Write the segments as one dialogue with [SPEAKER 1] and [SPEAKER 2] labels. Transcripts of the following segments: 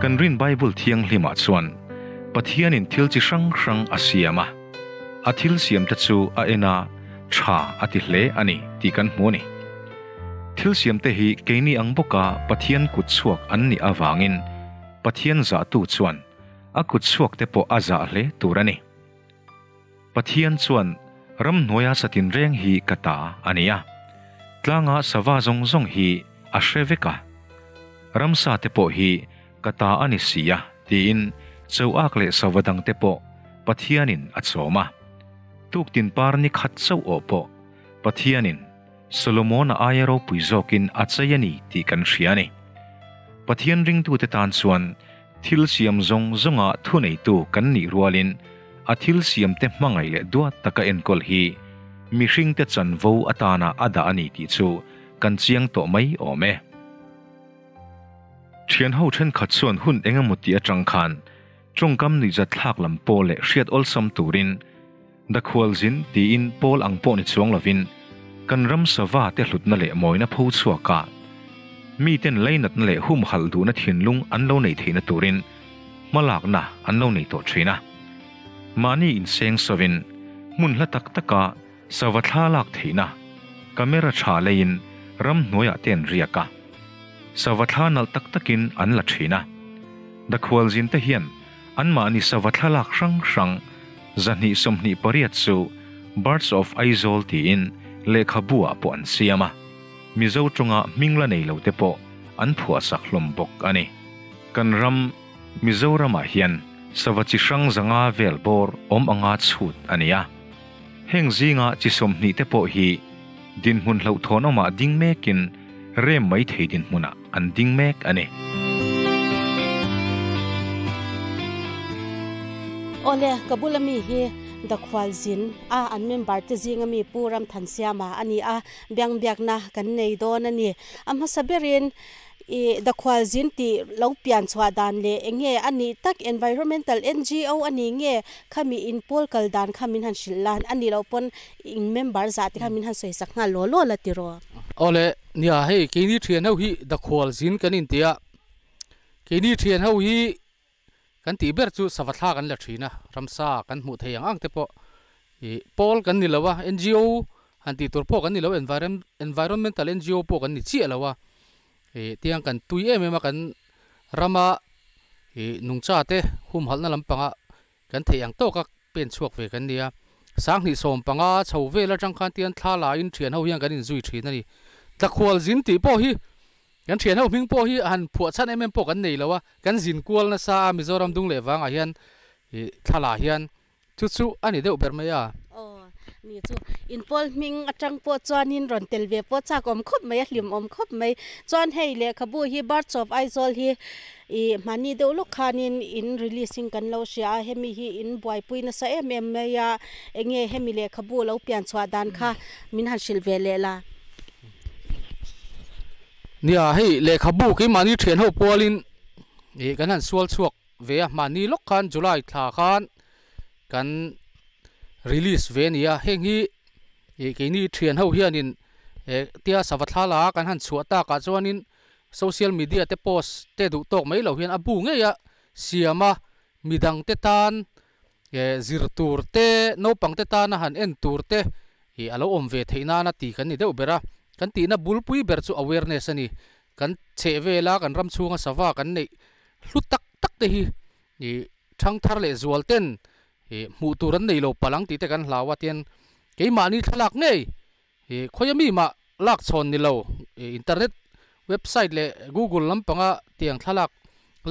[SPEAKER 1] Kan rin Bible thianghlimah chuan Pathianin thil chi hrang hrang a siam a, a thil siamte chu a en a, tha a ti hle a ni tih kan hmu a ni. Thil siamte hi keini ang bawka Pathian kut chhuak an nih avangin Pathian zahtu chuan a kut chhuakte pawh a zah hle tur a ni. Pathian chuan ramhnuaia satin reng hi ka ta a ni a, tlanga sava zawng zawng hi a hre vek a, ramsa te pawh hi ka ta a ni si a tiin choak leh sava dang te pawh Pathianin a chawm a. Tuktin par ni khat chauh awh pawh Pathianin Solomona aia ropui zawkin a chei a ni tih kan hria a ni. Pathian ringtute tan chuan Thil siam zawng zawnga thuneitu kan nih rualin a thil siamte hmangaih leh duat taka enkawl hi mihringte chanvo atana a dah a ni tih chu kan chiang tawh mai awm e. Thianho thenkhat chuan hun eng emaw tih atang khan tawngkam nuihzatthlak lam pawh leh hriat awlsam turin Dakhualzin tiin pawl ang pawh ni chuang lovin kan ram sava te hlutna leh mawina pho chhuak a, miten leinatna leh humhalh duhna thinlung an lo neih theihna turin hmalakna an lo nei tawh thin a. Mahni inseng sovin hmun hla tak taka sava thla lak theihna camera tha leiin ramhnuaiah te an riak a, sava thla nalh tak takin an la thin a. Dakhualzin te hian Anmahni sava thlalak hrang hrang 228 chu Birds of Aizawl tiin lehkhabu ah pawh an siam a, Mizo tawnga hming la nei lo te pawh an phuahsak hlawm bawk a ni. Kan ram Mizoram ah hian sava chi hrang 500 vel bawr awm anga chhut a ni a, heng zinga chi 20 te pawh hi dinhmun hlauhthawn awmah ding mekin rem mai thei dinhmunah an ding mek a ni.
[SPEAKER 2] Awle, ka bula mi hi Dakhual zin a an member te zinga mi Pu Ramthansiama a ni a, biangbiakna kan nei dawn a ni. A hmasa berin I Dakhual zin tih lo pian chhuah dan leh eng nge a nih tak environmental NGO a ni nge khami in pawl kal dan kha min han hrilh la a nih loh pawn in member zah te kha min han sawi sak nghal law law la tiraw.
[SPEAKER 3] Awle, nia hei keini thian ho hi Dakhual zin kan inti a, keini thian ho hi kan tih ber chu sava thla kan la thin a, ramsa kan hmuh thei ang ang te pawh ih pawl kan ni lo a, NGO han tih tur pawh kan ni lo environmental NGO pawh kan ni chiah lo a, ih tiang kan tui em em a kan rama ih nungcha te humhalhna lampanga kan theih ang tawka pen chhuak ve kan ni a, 2015 chho vel atang khan tian thla la in thian ho hian kan inzui thin a ni. Tlakhual zin tih pawh hi Kan thian ho hming pawh hi han phuah chhan em em pawh kan nei lo a, kan zin kual nasa a Mizoram dung leh vangah hian ih thlalak hian chu chu a ni deuh ber mai a.
[SPEAKER 2] Aw ni chu inpawl hming atang pawh chuanin rawn tel ve pawh chak awm khawp mai a hlim awm khawp mai. Chuan hei lehkhabu hi Birds of Aizawl hi ih hmani deuh lawk khanin in release in kan lo hria a, hemi hi in buaipui nasa em em mai a, enge hemi lehkhabu lo pian chhuah dan kha min han hrilh ve leh la.
[SPEAKER 3] Nia, hei lehkhabu keimahni thian ho pualin ih kan han sual chhuak ve a, mahni lawk khan July thla khan kan release ve a ni a, heng hi ih keini thian ho hianin eh tia sava thla la kan han chhuah takah chuanin social media te post te duh tawk mai lo hian a bu ngei a siam a, midang te tan eh zir tur te naupang te tana han en tur te ih a lo awm ve theih nana ti kan ni deuh ber a, kan tihna bulpui ber chu awareness a ni, kan chheh vela kan ram chhunga sava kan neih hlu tak tak te hi ih thangthar leh zual ten ih hmuh tur an nei lo palh ang tih te kan hlau a tian keimahni thlalak ngei ih khawia mi mah lak chhawn ni lo ih internet website leh google lampanga tiang thlalak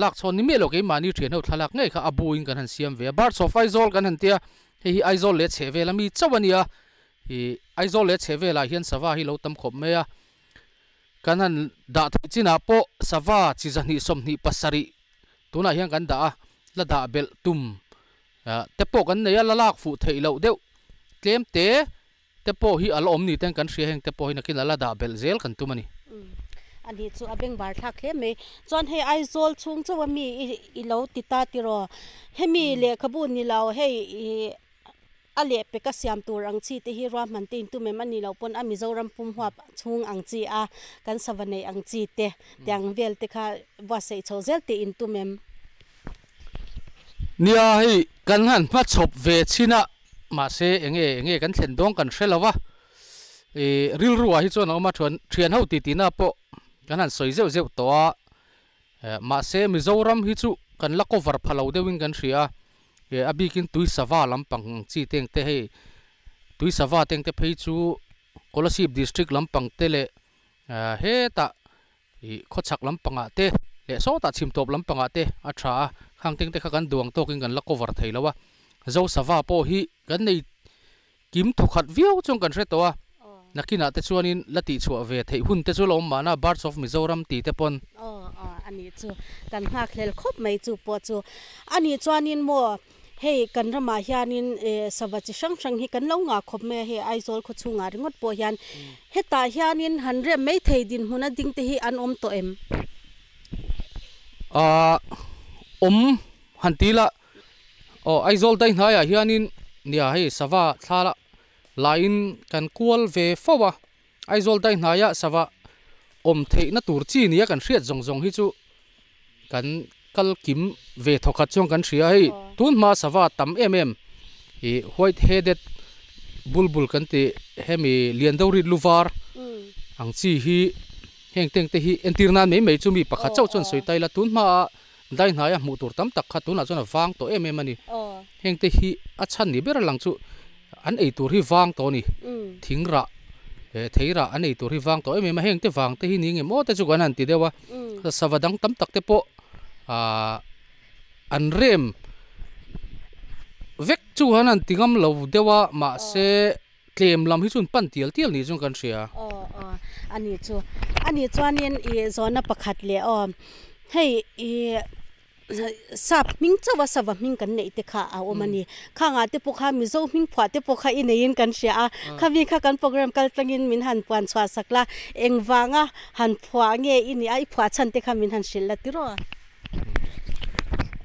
[SPEAKER 3] lak chhawn ni miah lo keimahni thian ho thlalak ngei kha a buin kan han siam ve a birds of Aizawl kan han tia hei hi Aizawl leh chheh vel ami chauh a nia ih Aizawl leh chheh velah hian sava hi lo tam khawp mai a kan han dah theih chinah pawh sava chi 227 tunah hian kan dah a la dah belh tum te pawh kan nei a la lak fuh theih loh deuh tlem te. Te pawh hi a la awm ni ten kan hria heng te pawh hi nakin a la dah belh zel kan tum a ni.
[SPEAKER 2] Umm a nih chu a beng bar thlak hle mai. Chuan hei Aizawl chhung chauh a mi i lo ti ta tiraw? Hemi lehkhabu ni lo hei i a lehpeka siam tur ang chi te hi ruahman te intum em a nih loh pawn a Mizoram pum huap chhung ang chi a kan sava neih ang chi te tiang vel te kha buatsaih chho zel te intum em.
[SPEAKER 3] Nia hei kan han hmachhawp ve chhin a mahse enge enge kan thlen dawn kan hre lo va ih rilru ah hi chuan a awm a thian thian ho tih tihna pawh kan han sawi zeuh zeuh tawh a mahse Mizoram hi chu kan la cover pha lo deuhin kan hria a. A bikin tui sava lampang ang chi te engte hei tui sava te engte phei chu Kolasib district lampang te leh hetah ih khawchhak lampangah te leh sawtah chhim tawp lampangah te a tha a, khang te engte kha kan duang tawkin kan la cover thei lo a, zo sava pawh hi kan nei kim thawkhat viau chuan kan hre tawh a, nakinah te chuanin la tihchhuah ve theih hun te chu la awm mahna Birds of Mizoram tih te pawn.
[SPEAKER 2] Aw aw a nih chu kan nghakhlel khawp mai chu pawh chu a nih chuanin maw hei kan ramah hianin sava chi hrang hrang hi kan lo ngah khawp mai a hei Aizawl khaw chhungah ringawt pawh hian hetah hianin han rem mai thei dinhmun a ding te hi an awm tawh em?
[SPEAKER 3] Aaa awm han ti la. Aw Aizawl dai hnaiah hianin nia hei sava thla laiin kan kual ve fo a, Aizawl dai hnaiah sava awm theihna tur chi nia kan hriat zawng zawng hi chu kan kal kim ve thawkhat chuan kan hria hei tun hma sava tam em em ih white headed bulbul kan tih hemi lian deuh rit lu var ang chi hi heng teng te hi entir nan mai mai chu mi pakhat chauh chuan sawi ta ila tun hmaah Dai hnaia hmuh tur tam tak kha tunah chuan a vang tawh em em a ni. Hengte hi a chhan ni ber a lang chu an ei tur hi vang tawh a ni. Thing rah eh thei rah an ei tur hi vang tawh em em a, hengte vang te hi ni nge maw te chu kan han ti deuh a. Sava dang tam tak te pawh ah an rem vek chu han han ti ngam lo deuh a mahse tlem lam hi chu an pan tial tial ni chuan kan hria.
[SPEAKER 2] Aw aw a nih chu a nih chuanin ih zawhna pakhat leh aw hei ih sap hming chauh a sava hming kan neih te kha a awm a ni khangah te pawh kha mizo hming phuah te pawh kha i neiin kan hria a khami kha kan program kal tlangin min han puan chhuah sak la engvanga han phuah nge i nih a i phuah chhan te kha min han hrilh la tiraw.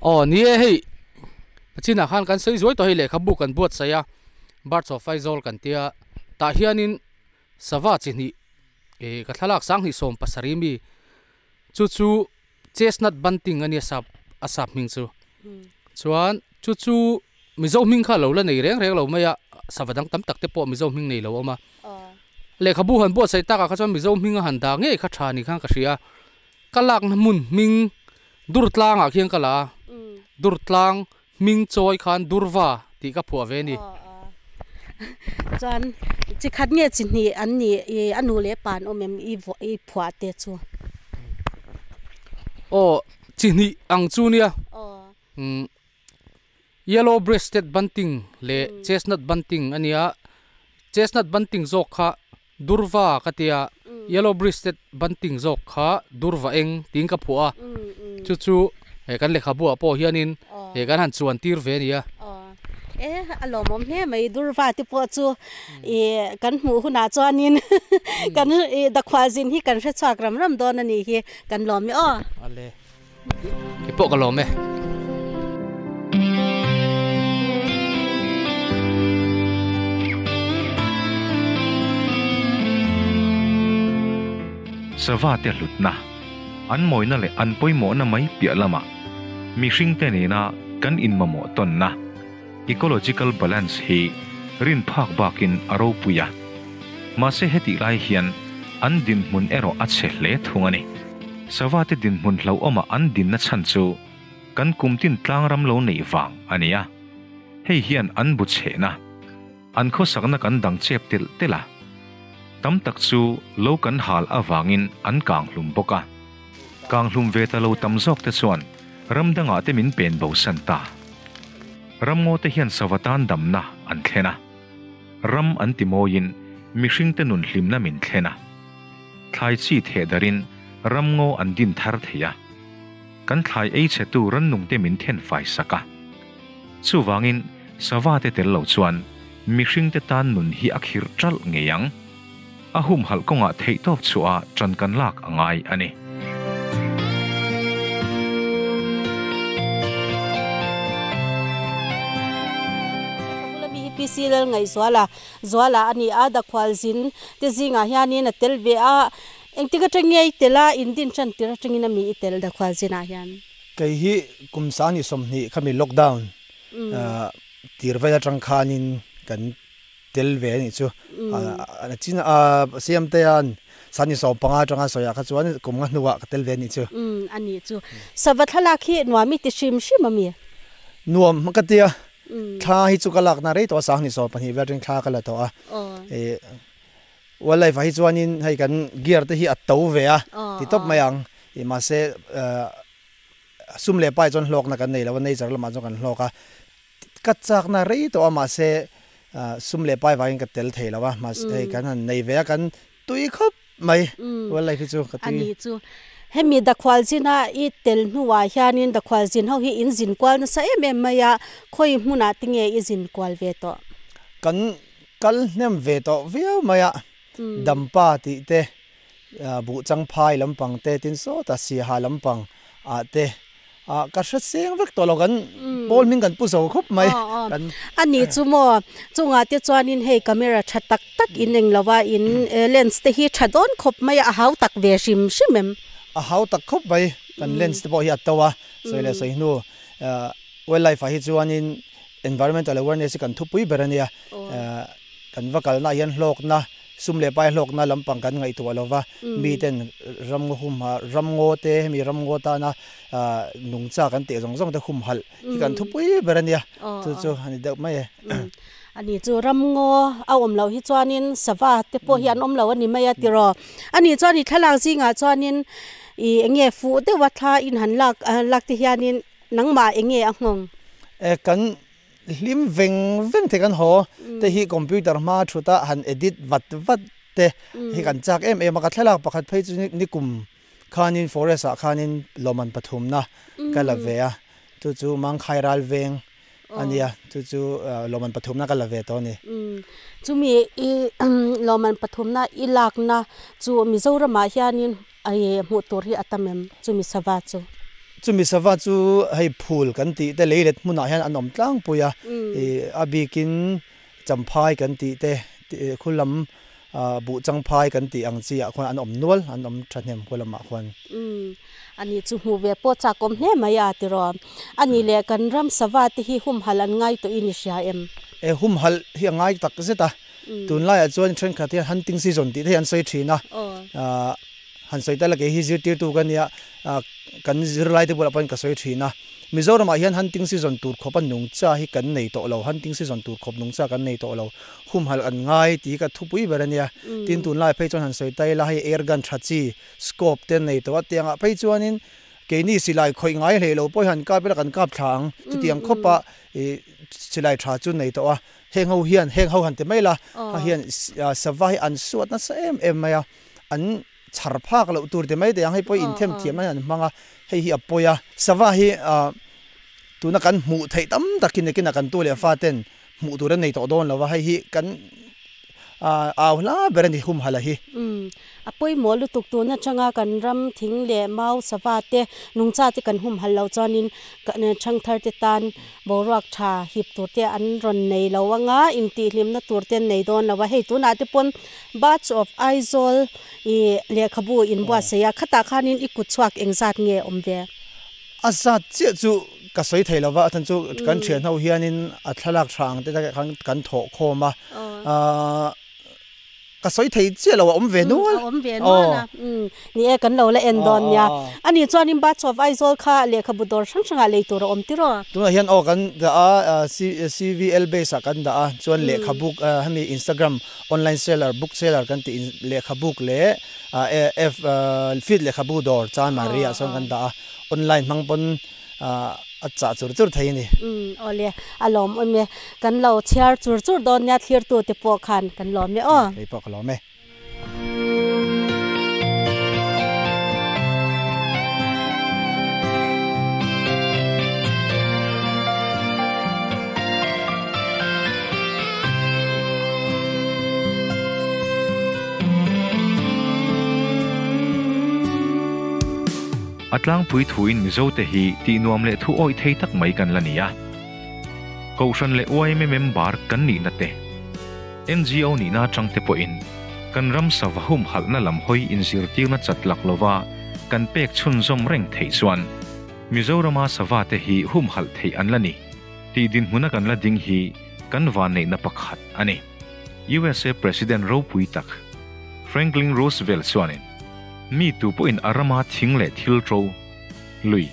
[SPEAKER 3] Aw ni e hei chinah khan kan sawi zuai tawh hei lehkhabu kan buatsaih a. Birds of Aizawl kan tia tah hianin sava chi hnih ih ka thlalak sanghnih sawm pasarih mi chu chu chestnut bunting a nia sap a sap hming chu chuan chu chu mizo hming kha lo la nei reng reng lo mai a sava dang tam tak te pawh mizo hming nei lo a awm a lehkhabu han buatsaih takah kha chuan mizo hming a han dah ngei kha tha ni khan ka hria ka lakna hmun hming Durtlangah khian ka la a Durtlang Hming chawi khan Durva tih ka phuah ve a ni.
[SPEAKER 2] Chuan chi khat nge chi hnih an nih i a nu leh pa an awm em i i phuah te chu?
[SPEAKER 3] Aw chi hnih ang chu nia. Yellow breasted bunting leh chestnut bunting a nia. Chestnut bunting zawk kha Durva ka tia yellow breasted bunting zawk kha Durva eng tiin ka phuah a, chu chu he kan lehkhabu ah pawh hianin he kan han chuan tir ve a nia.
[SPEAKER 2] E a lawmawm hle mai Durva te pawh chu ih kan hmuh hunah chuanin kan ih dakhualzin hi kan hre chhuak ram ram dawn a nih hi kan lawm e aw.
[SPEAKER 3] Ale. Kei pawh ka lawm e.
[SPEAKER 1] Sava te hlutna, an mawina leh an pawimawhna mai piah lamah mihringte nena kan inmamawh tawnna, ecological balance, hi rin phak bakin a ropui a. Mahse hetih lai hian an dinhmun erawh a chhe hle thung a ni. Sava te dinhmun hlauhawmah an dinna chhan chu kan kumtin tlangram lo neih vang a ni a. Hei hian an bu chhehna, an khawsakna kan dang chep telh telh a. Tam tak chu lo kan hal avangin an kang hlum bawk a. Kang hlum ve ta lo tam zawk te chuan ram dangah te min pen bosan ta. Ramngaw te hian sava tan damna an thlen a. Ram an ti mawiin mihring te nun hlimna min thlen a. Thlai chi theh darin ramngaw an din thar thei a. Kan thlai ei chhetu rannung te min then fai sak a. Chuvangin sava te tel lo chuan mihring te tan nun hi a khirh ṭalh ngei ang. A humhalh kawngah theihtawp chhuah a ṭan kan lak a ngai a ni.
[SPEAKER 2] Ka bula mi hi PC. PC Lalngaihzuala Zuala a ni a, Dakhualzin te zingah hianin a tel ve a, engtik atang nge i tel a, in din tan tir atangin a mi i tel Dakhualzinah hian?
[SPEAKER 4] Kei hi kum sangni 20 khami lockdown tir vel atang khanin kan tel ve a nih chu. A chin a Siamtea'n sangni 15 atanga sawi ah kha chuan kum nga hnuah ka tel ve a nih chu.
[SPEAKER 2] A nih chu. Sava thlalak hi nuam i ti hrim hrim a mi?
[SPEAKER 4] Nuam ka tia. Thla hi chu ka lakna rei tawh a, sangni 12 vel atangin thla ka la tawh a. Wildlife ah hi chuanin hei kan gear te hi a to ve a ti tawp mai ang. Mahse sum leh pai chuan hlawkna kan nei lo a, nature lamah chuan kan hlawk a. Ka chakna rei tawh a mahse sum leh pai vangin ka tel thei lo a, mahse hei kan han nei ve a, kan tui khawp mai wildlife hi chu ka tui.
[SPEAKER 2] A ni chu hemi Dakhualzina i tel hnuah hianin Dakhualzin ho hi in zin kual nasa em em mai a, khawi hmunah te nge i zin kual ve tawh?
[SPEAKER 4] Kan kal hnem ve tawh viau mai a, Dampa tih te Buhchang phai lampang te tin sawta Siaha lampang ah te ah ka hre seng vek tawh lo kan pawl hming kan pu zo khawp mai kan.
[SPEAKER 2] A ni chu maw chungah te chuanin hei camera tha tak tak in eng lo a in lens te hi tha dawn khawp mai a a hau tak ve hrim hrim em?
[SPEAKER 4] A hau tak khawp mai kan lens te pawh hi a to a sawi leh sawi hnu wildlife ah hi chuanin environmental awareness hi kan thupui ber a nia kan va kalna ah hian hlawkna Sum leh pai hlawkna lampang kan ngaihtuah lo va, miten ramngaw humha, ramngaw te, hemi ramngaw tana nungcha kan teh zawng zawng te humhalh hi kan thupui ber a nia, chu chu a ni deuh mai e.
[SPEAKER 2] A ni chu ramngaw a awm loh hi chuanin sava te pawh hi an awm lo a ni mai a tiraw. A ni chuan i thlalak zingah chuanin i eng nge fuh deuha thla in han lak lak te hianin nangmah eng nge a nghawng?
[SPEAKER 4] E kan Hlim veng veng thei kan haw te hi computer hma thut a han edit vat vat te hi kan chak em em a, ka thlalak pakhat phei chu nikum khanin forest ah khanin lawmman pathumna ka la ve a, chu chu Mangkhai ral veng a nia, chu chu lawmman pathumna ka la ve tawh a ni.
[SPEAKER 2] Chumi i lawmman pathumna i lakna chu Mizoramah hianin Hmuh tur hi a tam em chumi sava chu?
[SPEAKER 4] Chumi sava chu hei phul kan tih te leilet hmunah hian an awm tlangpui a, a bikin champhai kan tih te khulam buh changphai kan tih ang chi ah khuan an awm nual, an awm thahnem khual lamah khuan.
[SPEAKER 2] A ni chu hmuh ve pawh chakawm hle mai a tiraw. A ni leh kan ram sava te hi humhalh an ngai tawh in i hria em?
[SPEAKER 4] E humhalh hi a ngai tak zet a, Tunlaiah chuan thenkhat hian hunting season tih te hi an sawi thin a, han sawi ta la kei hi zirtirtu ka nia, kan zirlaite bulah pawhin ka sawi thin a, Mizoramah hian hunting season tur khawp a nungcha hi kan nei tawh lo, hunting season tur khawp nungcha kan nei tawh lo, humhalh an ngai tih hi ka thupui ber a nia. Tin tunlaiah phei chuan han sawi ta ila hei air gun tha chi, scope te an nei tawh a, tiangah phei chuanin keini silai khawih ngai hlei lo pawh hi han kap ila kan kap thla ang, chutiang khawpa silai tha chu nei tawh a. Heng ho hian, heng ho han ti mai la, ha hian sava hi an suat nasa em em mai a, an chhar phak loh tur ti mai te ang, hei pawh inthem thiam nan an hmang a, hei hi a pawi a. Sava hi tuna kan hmuh theih tam takin nakinah kan tu leh faten hmuh tur an nei tawh dawn lo va, hei hi kan au hla ber a ni humhala hi.
[SPEAKER 2] A pawimawh lutuk tun atanga kan ram thing leh mau sava te nungcha te kan humhal loh chuanin thangthar te tan boruak tha hip tur te an rawn nei lo anga intihhlimna tur te an nei dawn lo a, hei tunah te pawn Birds of Aizawl ih lehkhabu inbuatsaih a, khatah khanin i kut chhuak engzat nge awm ve?
[SPEAKER 4] A zat chiah chu ka sawi thei lo va, a chhan chu kan thian ho hianin a thlalak tha ang te khan kan thawh khawm a, Ka sawi thei chiah lo, a awm ve nual.
[SPEAKER 2] A awm ve nual a, ni e, kan lo la en dawn nia. A nih chuanin Birds of Aizawl kha lehkhabu dawr hrang hrangah lei tur a awm tir aw?
[SPEAKER 4] Tunah hian aw kan dah a, CVL base ah kan dah a, chuan lehkhabuk hemi Instagram online seller, book seller kan tih lehkhabuk leh F feed lehkhabu dawr Chanmari ah sawn kan dah a, online hmang pawn A chah chur chur thei a ni.
[SPEAKER 2] Umm awle, a lawm awm e. Kan lo chhiar chur chur dawn nia thlirtu te pawh khan kan lawm e aw.
[SPEAKER 4] Kei pawh ka lawm e.
[SPEAKER 1] A tlangpui thuin Mizote hi tih nuam leh thu awih thei tak mai kan la ni a. Kohhran leh yma member kan nihna te, NGO nihna atang te pawhin kan ram sava humhalhna lam hawi inzirtirna chat lak lova kan pek chhunzawm reng theih chuan Mizorama sava te hi humhalh theih an la ni tih dinhmuna kan la ding hi kan vanneihna pakhat a ni. USA President ropui tak Franklin Roosevelt chuanin mi tu pawhin a rama thing leh thil ṭo, lui,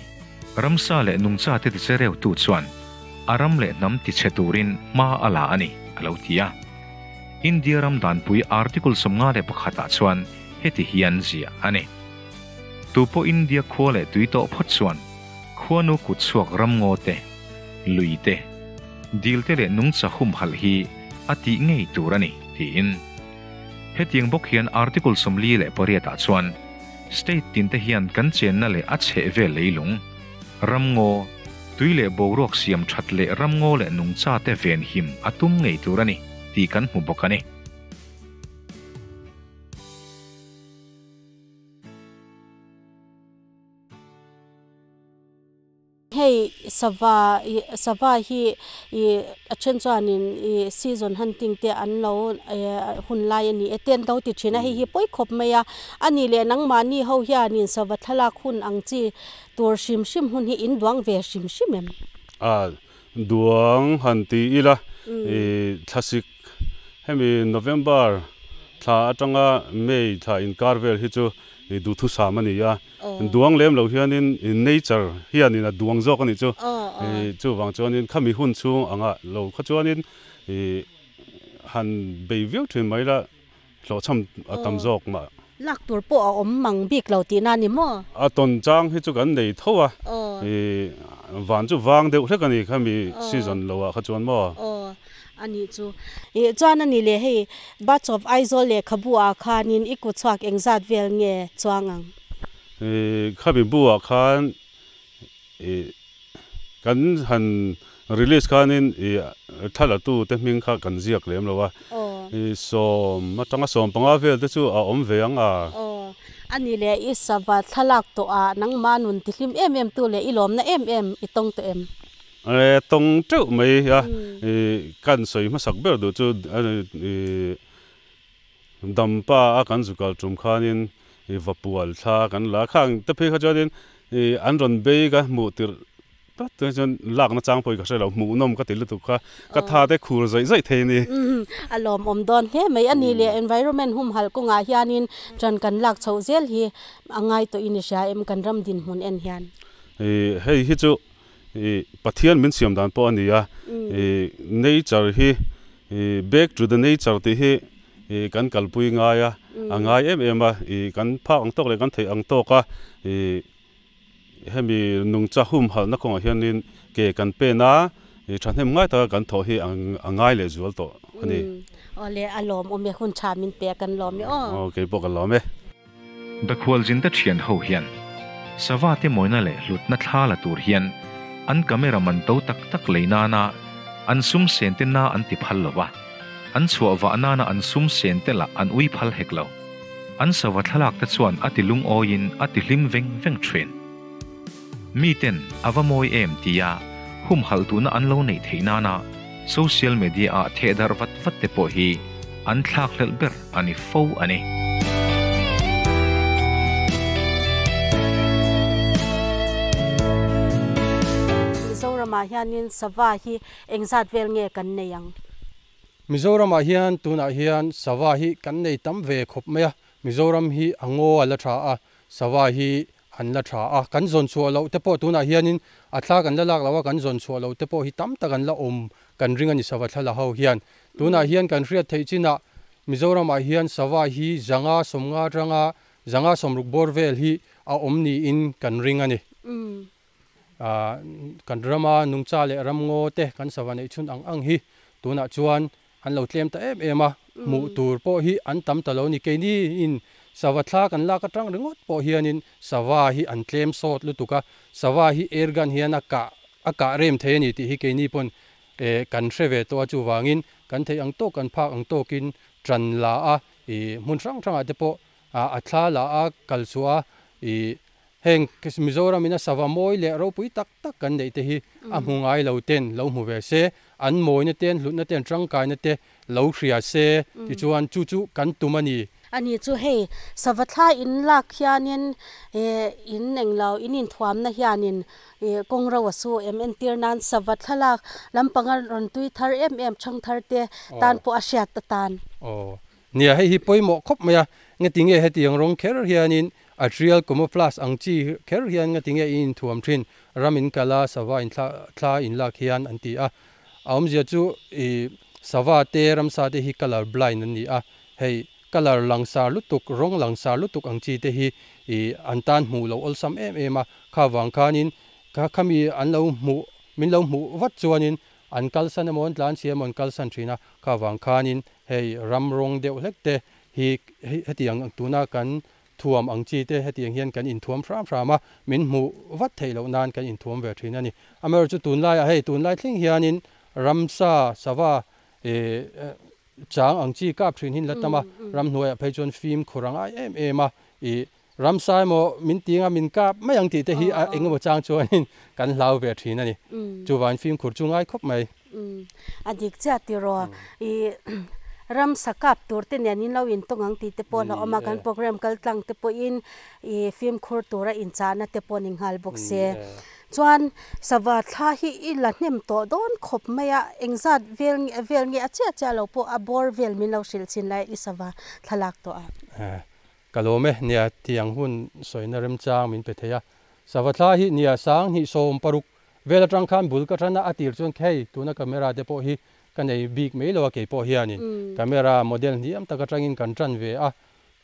[SPEAKER 1] ramsa leh nungcha te tiche reutu chuan a ram leh hnam tichhe turin hma a la a ni, a lo ti a. India ram danpui Article 51 ah chuan heti hian ziah a ni. Tu pawh India khua leh tui tawh phawt chuan khuanu kutchhuak ramngaw te, lui te, dil te leh nungcha humhalh hi a tih ngei tur a ni, tiin. Hetiang bawk hian Article 48 ah chuan State tin te hian kan chenna leh a chhehvel leilung, ramngaw, tui leh boruak siam that leh ramngaw leh nungcha te venhim a tum ngei tur a ni tih kan hmu bawk a ni.
[SPEAKER 2] Hei sava ih sava hi ih a then chuanin ih season hunting te an lo eh hun lai a ni e te an lo ti thin a hei hi pawi khawp mai a a nih leh nangmahni ho hianin sava thlalak hun ang chi tur hrim hrim hun hi in duang ve hrim hrim em?
[SPEAKER 5] A duang han ti ila ih thlasik hemi November thla atanga May thla inkar vel hi chu ih duhthusam a ni a. Duang lem lo hianin nature hianin a duang zawk a nih chu. Chuvang chuanin khami hun chhung anga lo kha chuanin han bei viau thin mai la hlawhchham a tam zawk mah.
[SPEAKER 2] Lak tur pawh a awm mang bik lo tihna a ni maw?
[SPEAKER 5] A tawn chang hi chu kan nei tho a, van chu vang deuh hlek a ni khami season lo ah kha chuan maw?
[SPEAKER 2] A nih chu. Ih chuan a ni leh hei Birds of Aizawl lehkhabu ah khanin i kut chhuak engzat vel nge chuang ang?
[SPEAKER 5] Ih khami bu ah khan ih kan han release khanin ih thlalatu te hming kha kan ziak lem lo a. Ih sawm atanga sawm panga vel te chu a awm ve ang a.
[SPEAKER 2] Aw a ni leh i sava thlalak tawh ah nangmah nun tihlim em em tu leh i lawmna em em i tawng tawh em?
[SPEAKER 5] Tawng teuh mai a, kan sawi hmasak ber duh chu Dampa a kan zukal tum khanin Vapual thla kan la khang te phei kha chuanin an rawn bei ka hmuh tirh tlat te chuan lakna chang pawhin ka hre lo, hmuhnawm ka ti lutuk kha, ka tha te khur zaih zaih thei a ni.
[SPEAKER 2] A lawmawm dawn hle mai a ni leh environment humhalh kawngah hianin ṭan kan lak chhoh zel hi a ngai tawhin i hria em kan ram dinhmun en hian?
[SPEAKER 5] Hei hi chu Ih Pathian min siam dan pawh a ni a, ih nature hi ih back to the nature tih hi ih kan kalpui ngai a, a ngai em em a, ih kan phak ang tawk leh kan theih ang tawk a, ih hemi nungcha humhalhna kawngah hianin ke kan pen a, ih thahnem ngai taka kan thawh hi a ngai leh zual tawh a ni.
[SPEAKER 2] Aw le a lawm awm e, hun tha min pe a kan lawm e aw.
[SPEAKER 5] Aw kei pawh ka lawm e.
[SPEAKER 1] Dakhualzin te thian ho hian sava te mawina leh hlutna thla la tur hian an camera man to tak tak lei nana an sum sen te na an ti phal lo va, an chhuah vah nana an sum sen te lah an ui phal hek lo. An sava thlalak te chuan a ti lungawiin a ti hlim veng veng thin. Mi ten a va mawi em tia humhalh duhna an lo neih theih nana social media ah thehdarh vat vat te pawh hi an thlakhlelh ber a ni fo a ni.
[SPEAKER 2] Mizoramah hianin sava hi engzat vel nge kan nei ang?
[SPEAKER 6] Mizoramah hian tunah hian sava hi kan nei tam ve khawp mai a, Mizoram hi a ngaw a la tha a, sava hi an la tha a, kan zawn chhuah loh te pawh tunah hianin a thla kan la lak loh a, kan zawn chhuah loh te pawh hi tam tak an la awm kan ring a ni sava thla la ho hian. Tunah hian kan hriat theih chinah Mizoramah hian sava hi zanga sawmnga atanga zanga sawmruk bawr vel hi a awm niin kan ring a ni. Kan rama nungcha leh ramngaw te kan sava neih chhun ang ang hi tunah chuan an lo tlem ta em em a, hmuh tur pawh hi an tam ta lo ni. Keini in sava thla kan lak atang ringawt pawh hianin sava hi an tlem sawt lutuk a, sava hi air gun hian a kah a kah rem thei a ni tih hi keini pawn eh kan hre ve tawh a, chuvangin kan theih ang tawk kan phak ang tawkin tan la a, ih hmun hrang hrangah te pawh a thla la a kal chhuah a, ih Heng Mizoram in a sava mawi leh ropui tak tak kan neih te hi a hmu ngai lo ten lo hmu ve se, an mawina te an hlutna te an tangkaina te lo hria se tichuan chu chu kan tum a ni.
[SPEAKER 2] Ani chu hei sava thla in lak hianin eh in englo in inthuamna hianin ih kawng ro a su em entir nan sava thlalak lampanga rawn tui thar em em chhang thar te tan pawh a hriat atan.
[SPEAKER 6] Aw nia hei hi pawimawh khawp mai a, ngatinge hetiang rawng kher hianin a trial camouflage ang chi kher hian ngatinge i inthuam thin ram in kal a sava in thla thla in lak hian an ti a, a awmzia chu ih sava te ramsa te hi colour blind an ni a, hei colour langsar lutuk rawng langsar lutuk ang chi te hi ih an tan hmuh loh awlsam em em a, kha vang khanin kha khami an lo hmuh min lo hmuh vat chuanin an kalsan emaw an tlanchhia emaw an kalsan thin a, kha vang khanin hei ram rawng deuh hlek te hi hetiang tuna kan thuam ang chi te hetiang hian kan inthuam hram hram a, min hmuh vat theih loh nan kan inthuam ve thin a ni. Amaherawhchu tunlaiah hei tunlai thleng hianin ramsa sava ih chang ang chi kap thin hi an la tam a, ramhnuaiah phei chuan fimkhur a ngai em em a, ih ramsa emaw min ting a min kap mai ang tih te hi a eng emaw chang chuanin kan hlau ve thin a ni. Chuvangin fimkhur chu ngai khawp mai.
[SPEAKER 2] A dik chiah tiraw ih ramsa kap tur te nen in lo intawng ang tih te pawh a hlauhawm a, kan program kal tlang te pawhin ih fimkhur tura inchahna te pawh ni nghal bawk se. Chuan sava thla hi i la hnem tawh dawn khawp mai a, engzat vel vel nge a chiah chiah lo pawh a bawr vel min lo hrilh chin lai i sava thlalak tawh a.
[SPEAKER 6] Ka lawm e, nia tiang hun sawina remchang min pe thei a. Sava thla hi nia 2016 vel atang khan bul ka tan a, a tir chuan hei tuna camera te pawh hi ka nei bik mai lo a kei pawh hianin camera model hniam tak atangin kan tan ve a,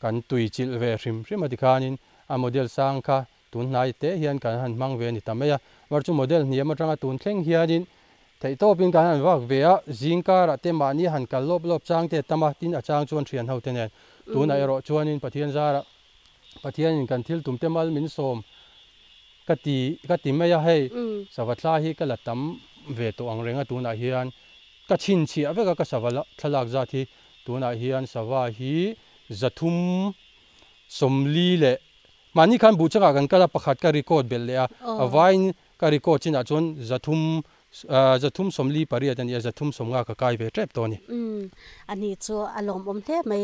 [SPEAKER 6] kan tui chilh ve hrim hrim a tikhanin a model sang kha Tun hnai te hian kan han hmang ve a ni ta mai a, mar chu model hniam atanga tun thleng hianin theih tawpin kan han vak ve a, zing karah te mahni han kal lawp lawp chang te a tam a, tin a chang chuan thian ho te nen. Tunah erawh chuanin Pathian zarah Pathianin kan thil tum te mal min sawm ka ti ka ti mai a, hei sava thla hi ka la tam ve tawh ang reng a tunah hian ka chhinchhiah vek a ka sava thlalak zat hi tunah hian sava hi 340 leh Mahni khan buh changah kan kal a, pakhat ka record belh leh a, a vaiin ka record chinah chuan zathum 348 a ni a, 350 ka kai ve tep tawh a ni.
[SPEAKER 2] Umm, a ni chu a lawmawm hle mai.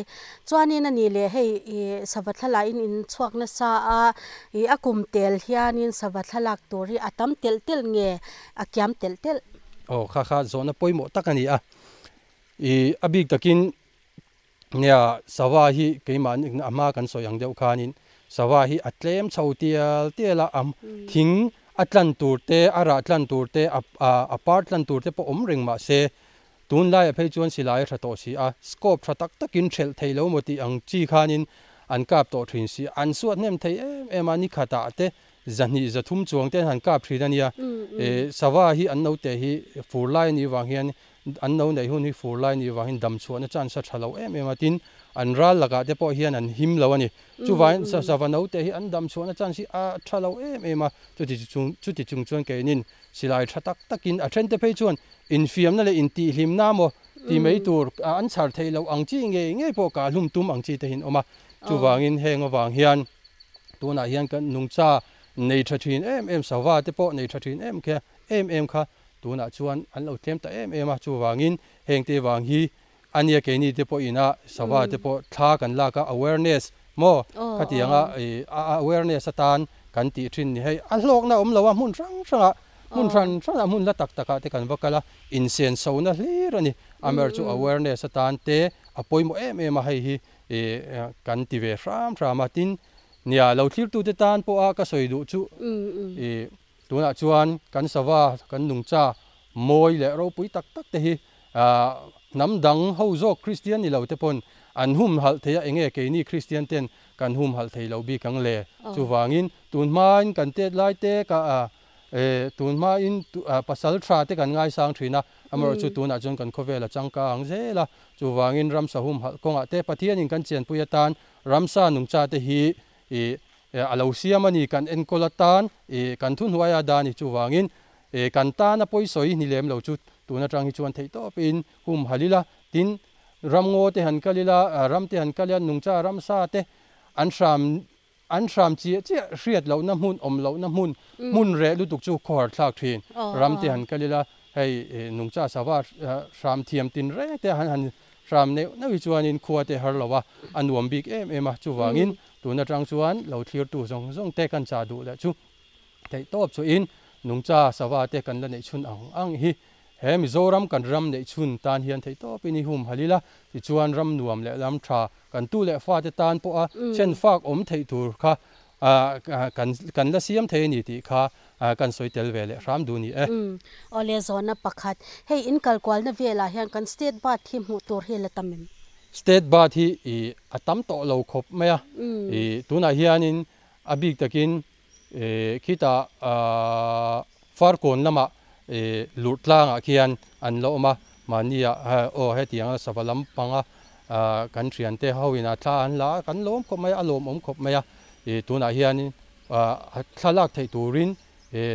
[SPEAKER 2] Chuanin a ni leh hei i sava thlalaiin in chhuak nasa a, i a kum tel hianin sava thlalak tur hi a tam telh telh nge a kiam telh telh?
[SPEAKER 6] Aw, kha kha zawhna pawimawh tak a ni a, i a bik takin Nia, sava hi keimah a hma kan sawi ang deuh khanin sava hi a tlem chho tial tial a, a thing a tlan tur te, a rah tlan tur te, a par tlan tur te pawh awm reng mah se, tunlaiah phei chuan silai a tha tawh si a, scope tha tak takin hrelh thei lo maw tih ang chi khanin an kap tawh thin si, an suat hnem thei em em a, nikhatah te 200, 300 chuang te an han kap thin a nia, sava hi an note hi fur lai a nih vang hian An lo neih hun hi fur lai nih vangin dam chhuahna chance a tha lo em em a, tin an ral lakah te pawh hian an him lo a ni. Chuvangin sava note hi an dam chhuahna chance hi a tha lo em em a, chuti chung chuti chung chuan keinin silai tha tak takin a then te phei chuan infiamna leh intihhlimna maw ti mai tur an chhar theih loh ang chi ngei ngei pawh kah hlum tum ang chi te hi an awm a. Chuvangin heng avang hian tunah hian kan nungcha nei tha thin em em sava te pawh nei tha thin em kha em em kha Tunah chuan an lo tlem ta em em a, chuvangin heng te vang hi a nia keini te pawh ina sava te pawh thla kan lak a, awareness maw khatianga awareness atan kan tih thin ni hei a hlawkna awm lo a hmun hrang hrangah hmun hran hranah hmun la tak takah te kan va kal a, insen sona hlir a ni, amaherawhchu chu awareness atan te a pawimawh em em a hei hi kan ti ve hram hram a, tin nia lo thlirtute tan pawha ka sawi duh chu Tunah chuan kan sava, kan nungcha mawi leh ropui tak tak te hi hnam dang ho zawk Kristian ni lo te pawn an humhalh thei a, enge keini Kristian ten kan humhalh thei lo bik ang le? Chuvangin tun hmain kan tet lai te ka tun hmain pasal tha te kan ngaisang thin a, amaherawhchu tunah chuan kan khawvel a changka ang zel a, chuvangin ramsa humhalh kawngah te Pathianin kan chianpui atan ramsa nungcha te hi I a lo siam a ni, kan enkawl atan i kan thuhnuai a dan i chuvangin i kan tan a pawisawi ni lem lo chu tun atang hi chuan theih tawpin hum hal ila, tin ramngaw te han kal ila, ram te han kal ila, nungcha ramsa te an hram an hram chiah chiah hriat lohna hmun awm lohna hmun hmun reh lutuk chu khawhar thlak thin, ram te han kal ila. Hei nungcha sawa hram thiam tin reng te han han hram neuh neuh hi chuanin khua te har lo a, a nuam bik em em a. Chuvangin tun atang chuan lo thlir tu zawng zawng te kan chah duh leh chu theih tawp chuin nungcha sawa te kan la neih chhun ang ang hi he Mizoram kan ram neih chhun tan hian theih tawpin i hum halh ila, tichuan ram nuam leh lam tha kan tu leh fa te tan pawha chen fak awm theih tur kha kan kan la siam thei a ni tih kha kan sawi tel ve leh hram duh ni e.
[SPEAKER 2] Awle zawhna pakhat, hei in kal kualna velah hian kan state bird hi hmuh tur hi la tam em?
[SPEAKER 6] State bird hi i a tam tawh lo khawp mai a, i tunah hianin a bik takin khitah Farkawn lamah lurh tlangah khian an la awm a, mahnia aw hetiang a sava lampanga kan thiante ho in a thla an la a, kan lawm khawp mai a, a lawmawm khawp mai a, tunah hianin thla lak theih turin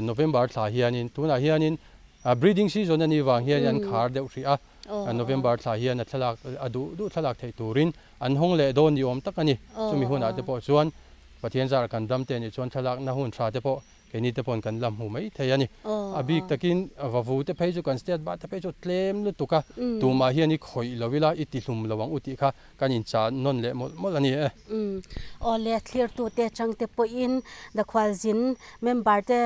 [SPEAKER 6] November thla hianin tunah hianin breeding season a nih vang hian an khar deuh hrih a, November thla hian a thlalak a duh duh thlalak theih turin an hawng leh dawn ni awm tak a ni. Chumi hunah te pawh chuan Pathian zar kan dam te nih chuan thlalakna hun tha te pawh keini te pawhin kan la hmu mai thei a ni. A bik takin vavu te phei chu kan state bah te phei chu tlem lutuk a, tumah hian i khawih lo ila i tihlum lo ang u tih kha kan inchah nawn leh mawlh mawlh a ni e.
[SPEAKER 2] Awle thlirtute atangte pawhin Dakhualzin member te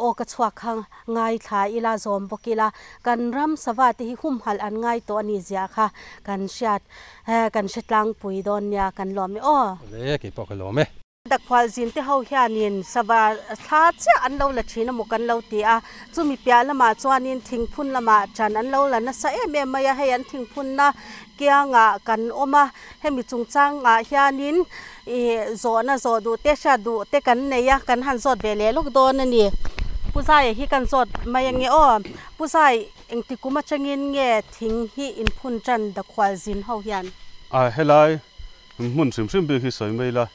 [SPEAKER 2] aw ka chhuak kha ngaithla ila zawm bawk ila kan ram sava te hi humhalh an ngai tawh a ni zia kha kan hriat kan hre tlangpui dawn nia kan lawm e aw.
[SPEAKER 6] Awle keipawh ka lawm e.
[SPEAKER 2] Dakhualzin te ho hianin sava thla chiah an lo la thin emaw kan lo ti a, chumi piah lamah chuanin thingphun lamah ṭan an lo la nasa em em mai a, hei an thingphunna kiangah kan awm a, hemi chungchangah hianin ih zawhna zawh duh te hriat duh te kan nei a, kan han zawt ve leh lawk dawn a ni. Pu Zaia hi kan zawt mai ange aw, Pu Zai engti kum atangin nge thing hi inphun ṭan Dakhualzin ho hian?
[SPEAKER 5] A helai hmun hrim hrim bik hi sawi mai ila.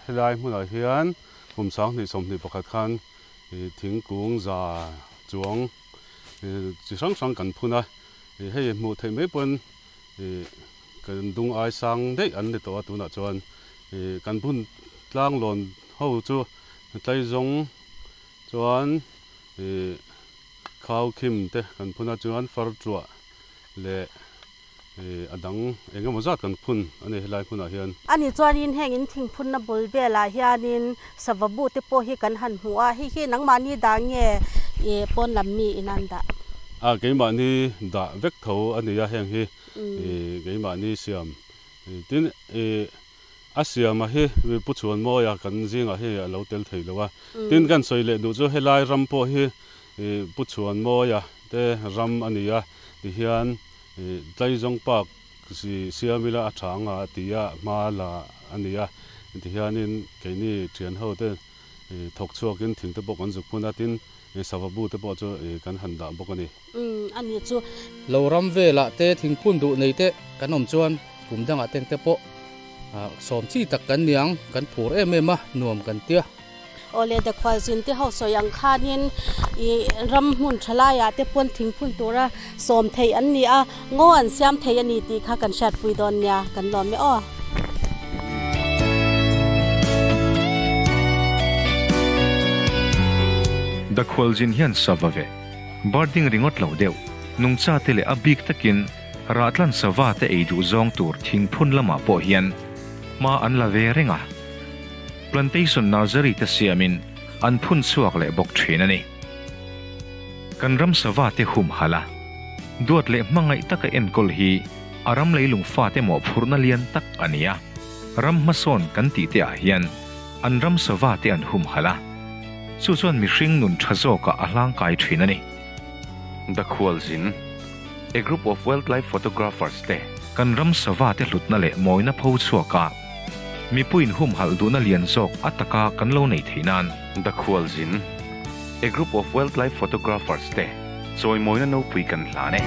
[SPEAKER 5] Helai hmunah hian kum 2021 khan thingkung za chuang chi hrang hrang kan phun a, hei hmuh theih mai pawn kan dung ai sang daih an ni tawh a tunah chuan kan phun tlanglawn ho chu tlaizawng chuan khaukhim te kan phun a chuan fartuah leh A dang eng emaw zat kan phun a ni helai hmunah hian.
[SPEAKER 2] Ani chuanin heng in thingphunna bul velah hianin sava bu te pawh hi kan han hmu a, hei hi nangmahni dah nge i pawn lam mi in an dah?
[SPEAKER 5] A, keimahni dah vek tho a ni a heng hi keimahni siam tin i a siama hi Pu Chhuanmawia kan zingah hi a lo tel thei lo a, tin kan sawi leh duh chu helai ram pawh hi Pu Chhuanmawia te ram a ni a tihian Tlaizawng Park si siam ila a tha anga a ti a, hma la a ni a. Tihianin keini thian ho te thawk chhuakin thing te pawh kan zuk phun a, tin sava bu te pawh chu kan han dah bawk a ni.
[SPEAKER 2] Umm a nih chu.
[SPEAKER 3] Lo ram velah te thingphun duh nei te kan awm chuan kum dangah teng te pawh sawm chi tak kan ni ang, kan phur em em a, nuam kan tia.
[SPEAKER 2] Awle Dakhualzin te ho sawi ang khanin ih ram hmun tha laiah te pawn thingphun tura sawm theih an ni a, ngaw an siam thei a ni tih kha kan hriatpui dawn nia, kan lawm e aw.
[SPEAKER 1] Dakhualzin hian sava ve, birding ringawt lo deuh, nungcha te leh a bik takin rahtlan sava te ei duh zawng tur thingphun lamah pawh hian hma an la ve reng a. Plantation Nursery te siamin an phun chhuak leh bawk thin a ni. Kan ram sava te humhalh a, duat leh hmangaih taka enkawl hi a ram leilung fate mawhphurhna lian tak a ni a. Ram hmasawn kan tih te ah hian an ram sava te an humhalh a, chu chuan mihring nun tha zawkah a hlangkai thin a ni. The Khualzin, a group of wildlife photographers te kan ram sava te hlutna leh mawina pho chhuak a, mipuiin humhalh duhna lian zawk a taka kan lo nei thei nan. The Khualzin, a group of wildlife photographers te chawimawina nopui kan hlan e.